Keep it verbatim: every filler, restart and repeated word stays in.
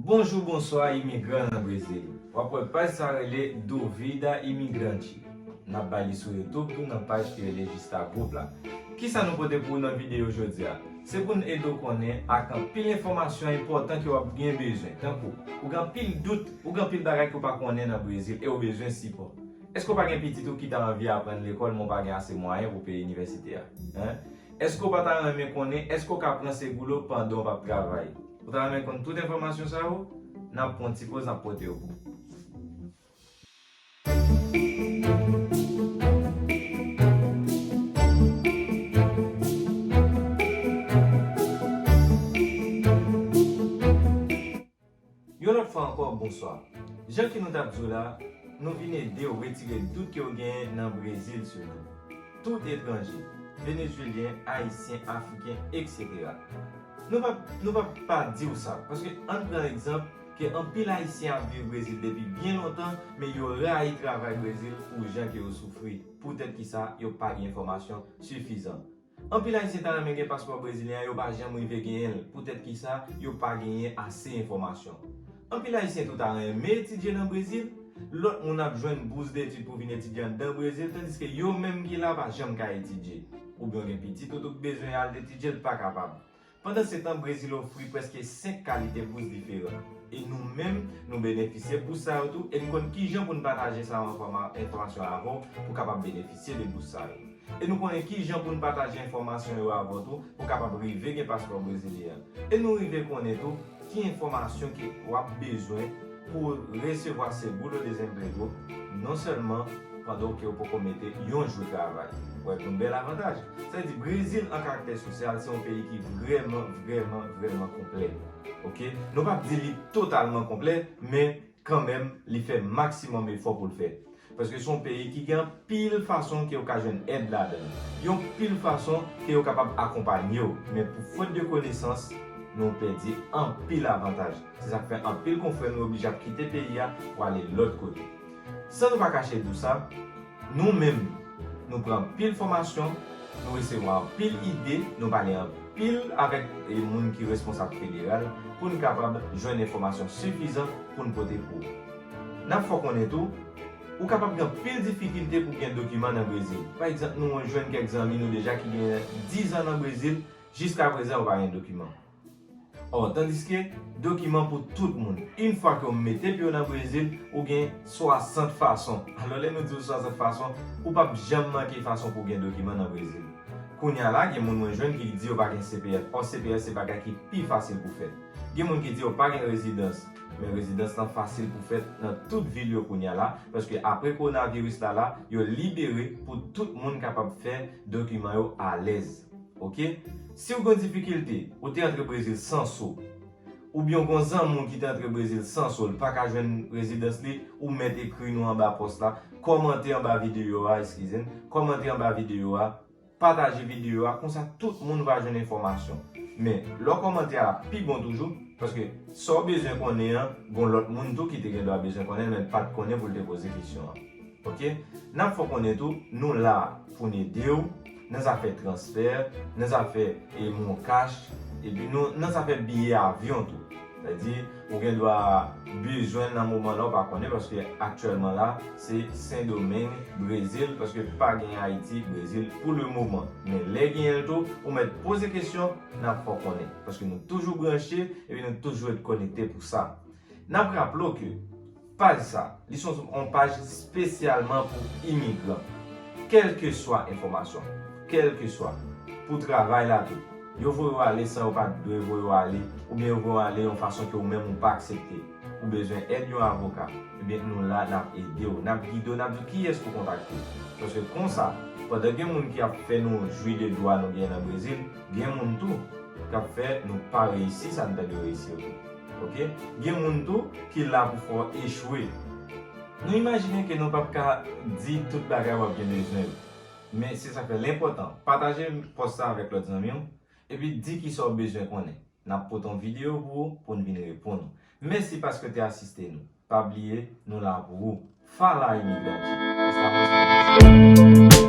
Bonjou, bonswa, imigran nan Brezil. W ap wè paj sa rele Dúvida Imigrante. N ap bay li sou YouTube tou nan paj ki rele Justa Group la. Kisa nou pote pou ou nan videyo jodi a? Se pou n ede w konnen ak anpil enfòmasyon enpòtan ke w ap gen bezwen, tankou ou gen anpil dout, ou gen anpil bagay ke w pa konnen nan Brezil e w bezwen sipò. Èske w pa gen pitit ou ki ta anvi aprann lekòl, men w pa gen ase mwayen pou peye inivèsite a? Hein? Èske w pa ta renmen konnen èske w ka pran seguro pandan w p ap travay? Ou ta renmen konn tout enfòmasyon sa yo? N ap pran yon ti poz, n ap pote yo pou ou. Yon lòt fwa ankò, bonswa. Jan ke nou t ap di w la, nou vin ede w retire dout ke w genyen nan Brezil sitou. Tout etranje, Venezuelyen, Ayisyen, Afriken, etsetera. Nou p ap, nou p ap pa di w sa, paske ann pran egzanp ke anpil Ayisyen ap viv Brezil depi byen lontan, men yo rayi travay Brezil pou jan ke yo soufri. Poutèt kisa? Yo pa gen enfòmasyon sifizan. Anpil Ayisyen ta renmen gen paspò brezilyen an, yo pa janm rive genyen l. Poutèt kisa? Yo pa genyen ase enfòmasyon. Anpil Ayisyen tou ta renmen etidye nan Brezil. Lòt moun ap jwenn bous detid pou vin etidye anndan Brezil, tandiske yo menm ki la pa janm ka etidye. Oubyen w gen pitit ou tou k bezwen al etidye, l pa kapab. Pandansetan, Brezil ofri prèske senk kalite bous diferan. E nou menm, nou benefisye bous sa yo tou, e n konn kijan pou n pataje sa enfòma-, enfòmasyon avè w pou w kapab benefisye de bous sa yo. E nou konnen kijan pou n pataje enfòmasyon yo avè w tou pou w kapab rive gen paspò brezilyen an. E nou rive konnen tou ki enfòmasyon ke w ap bezwen pou w resevwa seguro desemprego, non sèlman pandan ke w poko mete yon jou travay. Ou wè, yon bèl avantaj. Sa vle di, Brezil an karaktè sosyal, se yon peyi ki vrèman, vrèman, vrèman konplè. Oke? Nou p ap di li totalman konplè, men kanmenm, li fè maksimòm efò pou l fè. Paske se yon peyi ki gen anpil fason ke w ka jwenn èd ladan l. Yon pil fason ke yo kapab akonpanye w. Men pou fòt de konesans, nou pèdi anpil avantaj. Se sa k fè anpil konfrè nou oblije ap kite peyi a pou ale lòt kote. San nou pa kache di w sa, nou menm, nou pran anpil fòmasyon, nou resevwa anpil ide, nou pale anpil avèk, e, moun ki responsab federal pou n kapab jwenn enfòmasyon sifizan pou n pote pou ou. N ap fè w konnen tou, ou kapab gen anpil difikilte pou gen dokiman nan Brezil. Pa egzanp, nou jwenn kèk zanmi nou deja ki gen diz an nan Brezil, jiskaprezan yo pa gen dokiman. Ò, tandiske dokiman pou tout moun. Yon fwa ke w mete pye w nan Brezil, ou gen swasant fason. Alò, lè nou di w swasant fason, ou p ap janm manke fason pou w gen dokiman nan Brezil. Kounye a la, gen moun mwen jwenn ki di yo pa gen C P F. Ò, C P F se bagay ki pi fasil pou fè. Gen moun ki di yo pa gen rezidans. Men rezidans lan fasil pou fèt nan tout vil yo kounye a la, paske apre kowonaviris la la, yo libere pou tout moun kapab fè dokiman yo alèz. Oke? Si w gen difikilte, ou te antre Brezil san so, oubyen w gen zanmi w ki te antre Brezil san so, l pa ka jwenn rezidans li, ou mèt ekri nou anba pòs la, kòmante anba videyo a, eskize m, kòmante anba videyo a, pataje videyo a, konsa tout moun va jwenn enfòmasyon. Men, lè w kòmante a la pi bon toujou, paske sa w bezwen konnen an, gen lòt moun tou ki te gen dwa bezwen konnen l, men l pa t konnen pou l te poze kesyon an. Oke? N ap fè w konnen tou, nou la pou n ede w nan zafè transfè, nan zafè, e, MonCash, epi nou nan zafè biyè avyon tou. Sa vle di, ou gen dwa bezwen l nan moman la, ou pa konnen, paske aktyèlman la, se Sendomeng, Brezil, paske pa gen Ayiti, Brezil pou le moman. Men lè genyen l tou, ou mèt poze kesyon, n ap fè w konnen. Paske nou toujou branche, epi nou toujou ret konekte pou sa. N ap raple w ke paj sa, li se yon paj espesyalman pou imigran. Kèlkeswa enfòmasyon, kèlkeswa, pou travay la tou, yo voye w ale san yo pa t dwe voye w ale, oubyen yo voye w ale yon fason ke ou menm ou pa aksepte, ou bezwen èd yon avoka, ebyen nou la, n ap ede w, n ap gide w, n ap di w kiyès pou kontakte. Paske konsa, pandan gen moun ki ap fè nou jwi de dwa nou genyen nan Brezil, gen moun tou k ap fè nou pa reyisi sa n ta dwe reyisi yo tou. Oke? Gen moun tou ki la pou fè w echwe. Nou imajine ke nou p ap ka di tout bagay w ap gen bezwen yo. Men se sa k fè l enpòtan. Pataje pòs sa avèk lòt zanmi w, epi di kisa w bezwen konnen. N ap pote yon videyo pou ou, pou n vin reponn ou. Mèsi paske w te asiste nou. Pa bliye, nou la pou ou. Fala Imigrante. Estamos contigo.